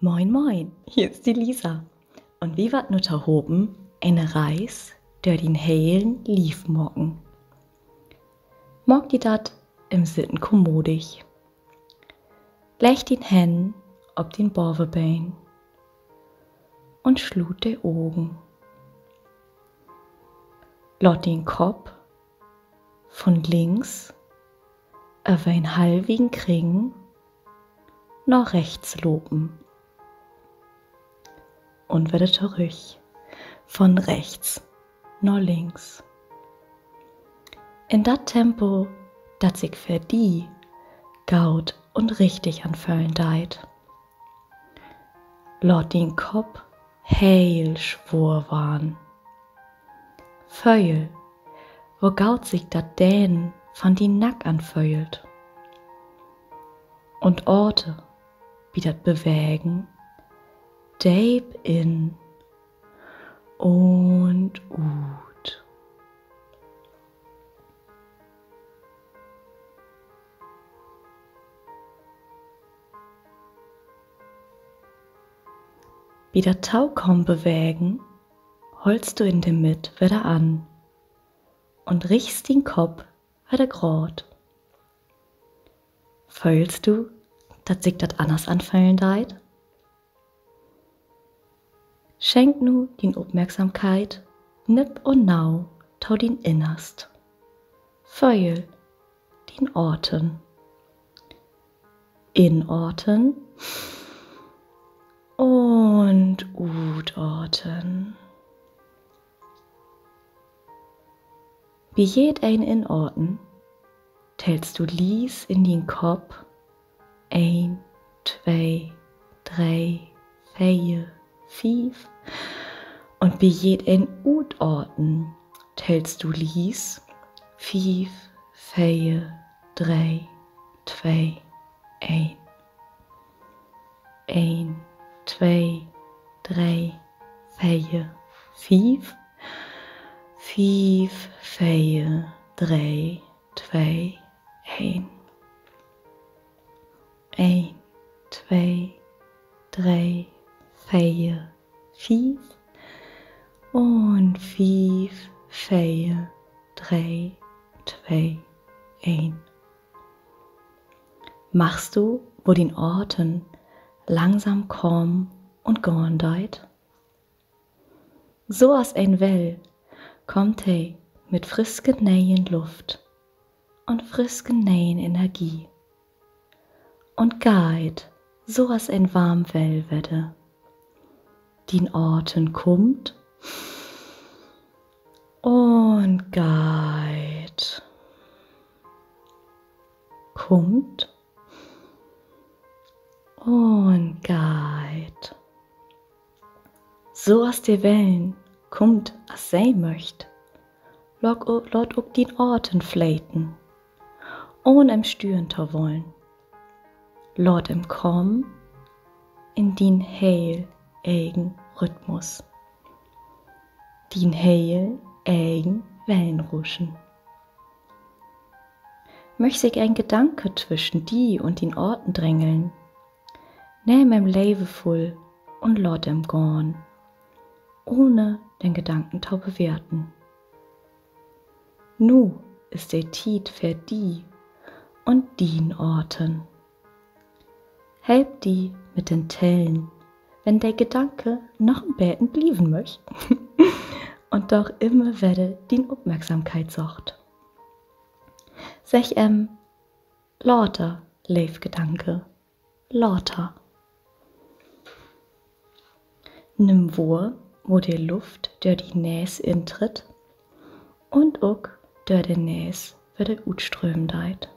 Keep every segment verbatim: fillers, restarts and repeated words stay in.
Moin, moin, hier is de Lisa. Un wi warrt nu tohopen ene Reis dör dien helen Lief maken. Maak di dat in't Sitten kommodig. Legg dien Hänn op dien Bavebeen un sluut de Ogen. Laat dien Kopp vun links över en halvigen Kring na rechts lopen un wedder torüch, vun rechts na links. In dat Tempo, dat sik för di goot un richtig anföhlen deit. Laat dien Kopp heel swoor warrn. Föhl, wo goot sik dat Dehnen vun dien Nack anföhlt. Un aten bi dat Bewegen deep in un ut. Bi dat Tokamen Bewegen hollst du in de Midd wedder an un richtst dien Kopp wedder graad. Föhlst du, dat sik dat anners anföhlen deit? Schenk nu dien Opmerksamkeit nipp un nau to dien Innerst. Föhl dien Aten. Inaten un utaten. Bi jedeen Inaten tellst du lies in dien Kopp: een, twee, dree, veer, fief. Un bi jedeen Utaten tellst du lies: fief, veer, dree, twee, een. Een, twee, dree, veer, fief. Fief, veer, dree, twee, een. Een, twee, dree, veer, fief. Un fief, veer, dree, twee, een. Markst du, wo dien Aten langsam kamen un gahn deit? So as en Well kummt he mit friske ne'en Luft un friske ne'en Energie un geiht so as en warm Well wedder. Dien Aten kummt un geiht, kummt un geiht. So as de Wellen kummt, as se möcht, laat o-, laat ok dien Aten fleten, ahn em stüren to wullen. Laat em kamen in dien heel egen Rhythmus, dien heel egen Wellenruschen. Möcht sik en Gedanke twüschen di un dien Aten drängeln, nehm em leevvull un laat em gahn, ohne den Gedanken to bewerten. Nu is de Tiet för di un dien Aten. Help di mit den Tellen, wenn de Gedanke noch en beten blieven möcht un doch immer wedder dien Opmerksamkeit söcht. Segg em: Later, leev Gedanke, later. Nimm wohr, wo de Luft dör dien Nees intritt un ok dör de Nees wedder utströmen deit.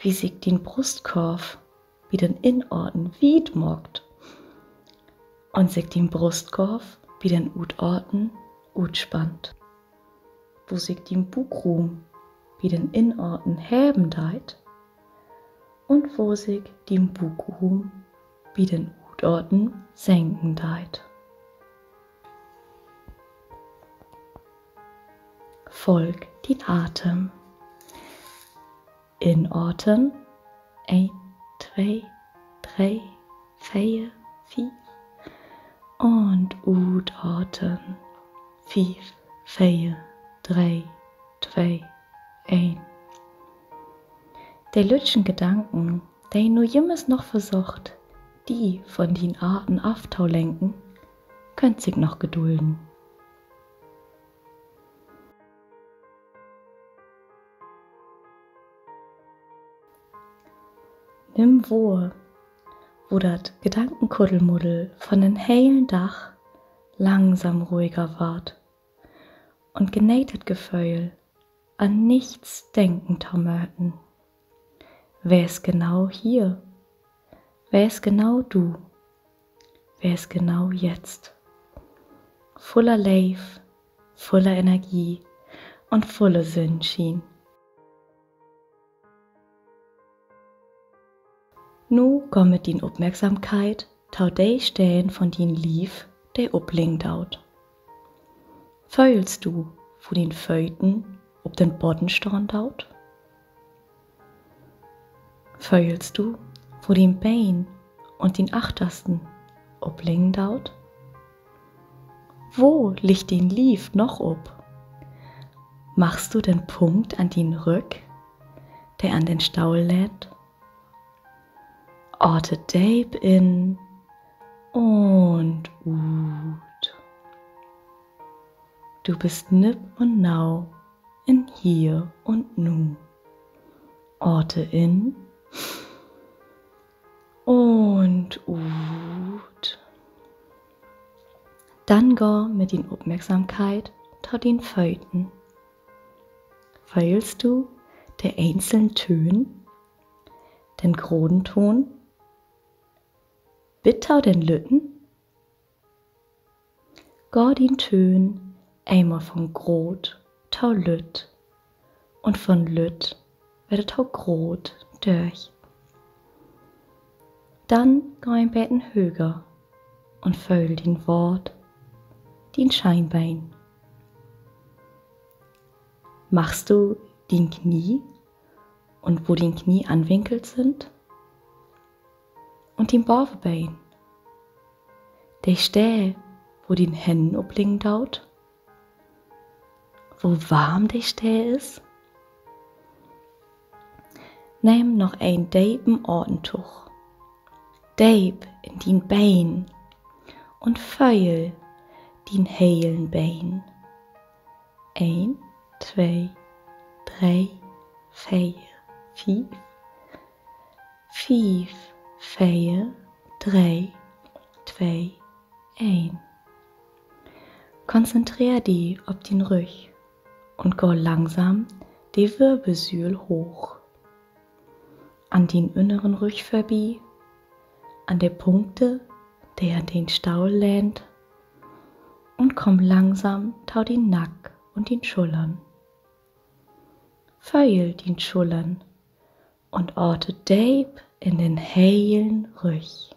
Wo sik dien Brustkorf bi den Inaten wiet maakt un sik dien Brustkorf bi den Utaten utspannt. Wo sik dien Buukruum bi den Inaten heven deit un wo sik dien Buukruum bi den Utaten senken deit. Folg dien Atem. Inaten: een, twee, dree. Veer, fief. Un utaten. Fief, veer, dree, twee, een. De lüttjen Gedanken, de nu jümmers noch versöcht, di von dien Aten aftolenken, köönt sik noch gedulden. Nimm wohr, wo dat Gedankenkuddelmuddel von den helen Dag langsam ruhiger warrt, un geneet dat Geföhl, an nichts denken to möten. Wees genau hier. Wees genau du. Wees genau jetzt. Vuller Leev, vuller Energie un vuller Sünnschien. Nu gah mit dien Opmerksamkeit to de Steed von dien Lief, de opliggen doot. Föhlst du, wo dien Föten op den Bodden stahn doot? Föhlst du, wo dien Been un dien Achtersten opliggen doot? Wo liggt dien Lief noch op? Markst du den Punkt an dien Rüch, de an den Stohl lehnt? Ate deep in un ut. Du büst nipp un nau in Hier un Nu. Ate in un ut. Denn gah mit dien Opmerksamkeit to dien Föten. Föhlst du de enkelten Töön, den groten Toon, bit to den lütten? Gah dien Töön eenmal von groot to lütt un von lütt wedder to groot dörch. Denn gah en beten höger un föhl dien Watt, dien Scheenbeen. Markst du dien Knie un wo dien Knie anwinkelt sünd? Un dien Bavebeen? De Steed, wo dien Hennen op liggen doot? Wo warm de Steed is? Nehm noch en depen Atentog. Deep in dien Been un föhl dien helen Been. Een, twee, dree, veer, fief. Fief, veer, dree, twee, een. Konzentreer di op dien Rüch un gah langsam de Wirbelsüül hooch. An dien ünneren Rüch vörbi, an de Punkte, de an den Stohl lehnt, un kumm langsam to dien Nack un dien Schullern. Föhl dien Schullern un ate deep in den helen Rüch.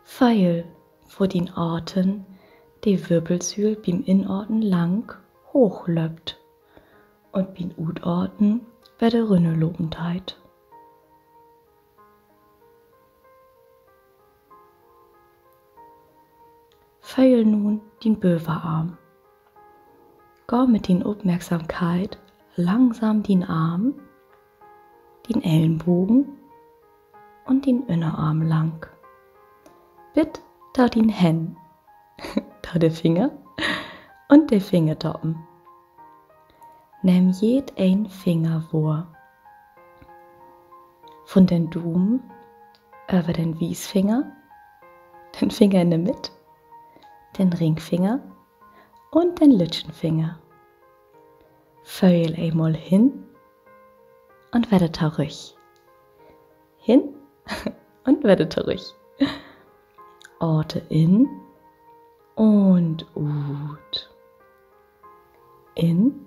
Föhl, wo dien Aten de Wirbelsüül bi'n Inaten lang hooch löppt un bi'n Utaten wedder rünnerlopen deit. Föhl nu dien Böverarm. Gah mit dien Opmerksamkeit langsam dien Arm, dien Ellenbogen un dien Ünnerarm lang. Bit to dien Hänn, to de Finger un de Fingertoppen. Nehm jedeen Finger wohr. Vun den Dumen, över den Wiesfinger, den Finger in de Midd, den Ringfinger un den lüttjen Finger. Föhl eenmal hin un wedder torüch. Hin un wedder torüch. Ate in un ut. In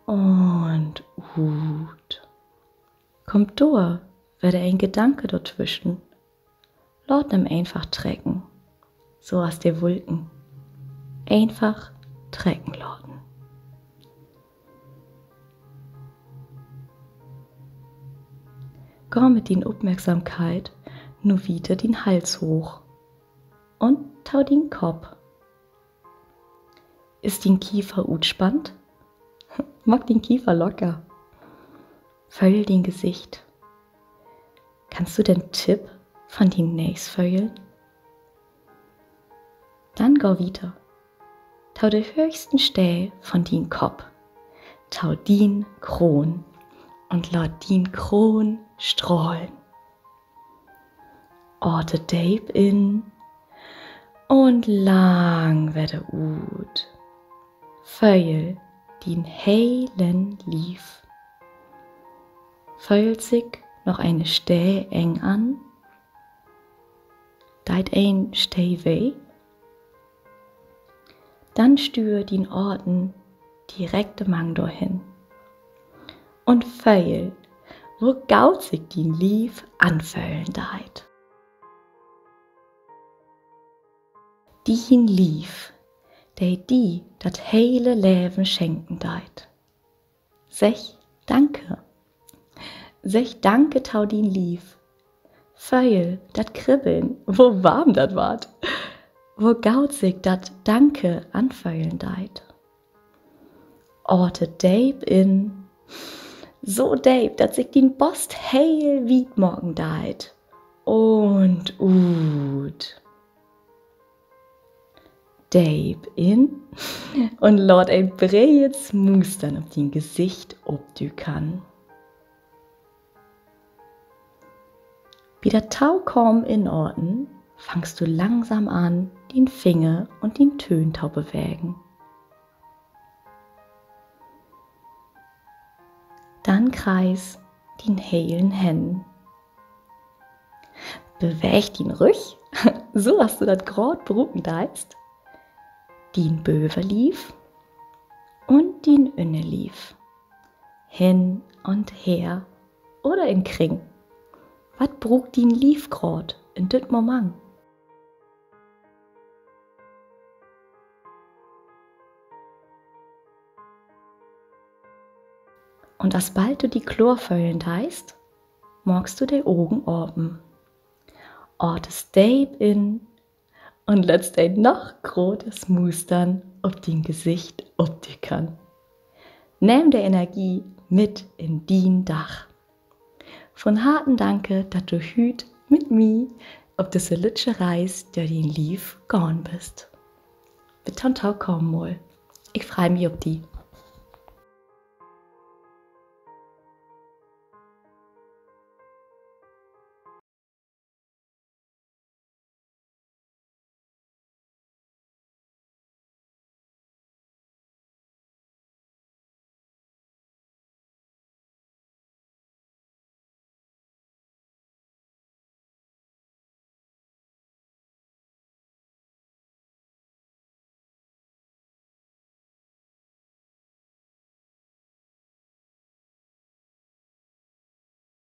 un ut. Kummt dor wedder en Gedanke dortwüschen, laat em eenfach trecken, so as de Wulken. Eenfach trecken laten. Gah mit dien Opmerksamkeit nu wieder dien Hals hooch un to dien Kopp. Is dien Kiefer utspannt? Maak dien Kiefer locker. Föhl dien Gesicht. Kannst du den Tipp von dien Nees föhlen? Denn gah wieder to de hööchsten Steed von dien Kopp, to dien Kroon, un laat dien Kroon strahlen. Aten deep in un lang wedder ut. Föhl dien helen Lief. Föhlt sik noch ene Steed eng an? Deit een Steed weh? Denn stüer dien Aten direkt mang dorhen un föhl, wo goot sik dien Lief anföhlen deit. Dien Lief, de di dat hele Leven schenken deit. Segg Danke. Segg Danke to dien Lief. Föhl dat Kribbeln, wo warm dat warrt. Wo goot sik dat Danke anföhlen deit. Aten deep in. So deep, dat sik dien Bost heel wiet maken deit. Un ut. Deep in un laat en breed Smustern op dien Gesicht opdükern. Bi dat tokamen Inaten fangst du langsam an, dien Finger un dien Töhn to bewegen. Denn kreis dien helen Hännen. Beweeg dien Rüch, so as du dat graad bruken deist, dien Böverlief un dien Ünnerlief. Hen un her oder in Kring. Wat bruukt dien Lief graad in düt Moment? Un asbald du di kloor föhlen deist, maakst du de Ogen apen, atest deep in un lettst en noch groter Smustern op dien Gesicht opdükern. Nehm de Energie mit in dien Dag. Von Harten danke, dat du hüüt mit mi op düsse lüttje Reis dör dien Lief gahn büst. Bit to'n tokamen Mal. Ik frei mi op di.